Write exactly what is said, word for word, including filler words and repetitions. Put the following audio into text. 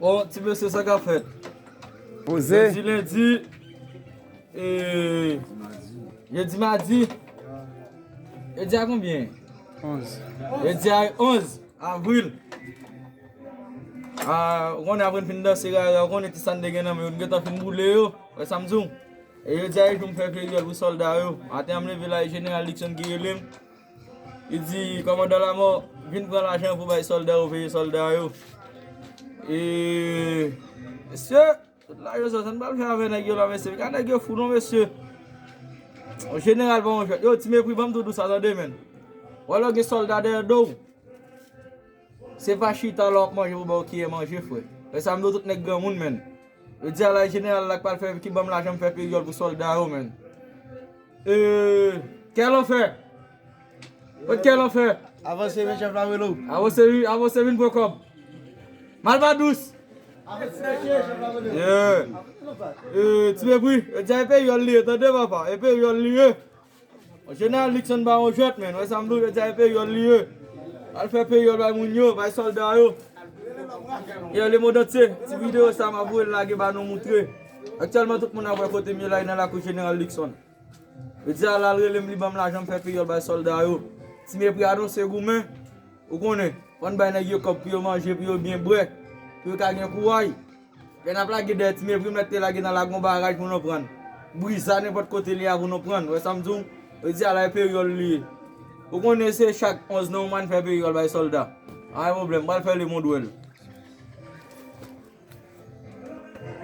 Bon, ti mesye, sa k ap fèt? Poze. Jodi lendi, e, jodi madi, jodi a konbyen? Onz. Jodi a onz avril. A, ou konnen apre n fin danse rara, ou konnen ti sa n te gen nan men yo, n gentan fin boule yo. Wè sa m di w? E jodi a e jou m fè peryòl pou sòlda yo. Maten an m leve la, e Jeneral Luckson ki rele m. Li di, kòmandan Lamò, vin pran lajan pou bay sòlda yo, peye sòlda yo. E, mesye, tout lajan sa, sa n pral fè avè nèg yo la, mesye. Gade nèg yo fou non, mesye. Yon jeneral pa yon jwèt. Yo, Ti Mepri, ban m tou di w sa, tande, menn. Wè lè w gen sòlda dèyè do w. Se pa chita la w ap manje pou ba w kiyè manje, frè. E sa m di w, tout nèg granmoun, menn. Yo di a la jeneral la k pral fè, ki ban m lajan m fè peryòl pou sòlda yo, menn. E, kè lanfè. Kot kè lanfè? Avanse, men chèf la rele w. Avanse, wi, avanse, vin pran kòb. Mal pa dous. Avanse, men chèf la rele w. Yeah. E, Ti Mepri, yo di a e peryòl li ye, tande, papa, e peryòl li ye. Jeneral Luckson pa yon jwèt, menn. Wè sa m di w, yo di a e peryòl li ye. Al fè peryòl bay moun yo, bay sòlda yo. Yo, lemonn antye, ti videyo sa m ap voye lage ba nou moutre. Aktyèlman, tout moun ap wè kote m ye la, e nan lakou Jeneral Luckson. Yo di a la l rele m, li ban m lajan m fè peryòl bay sòlda yo. Ti Mepri anonse goumen. Ou konnen, fò n bay nèg yo kòb pou yo manje, pou yo byen bwè, pou yo ka gen kouray. Lè n ap lage dèyè Ti Mepri, m mèt te lage nan Lagon Baraj pou nou prann. Briza nenpòt kote li a pou nou prann. Wè sa m di w? Yo di a la e peryòl li ye. Ou konnen se chak onz nan yon mwa n fè peryòl bay sòlda. Pa gen pwoblèm, m pral fè lemonn wè l.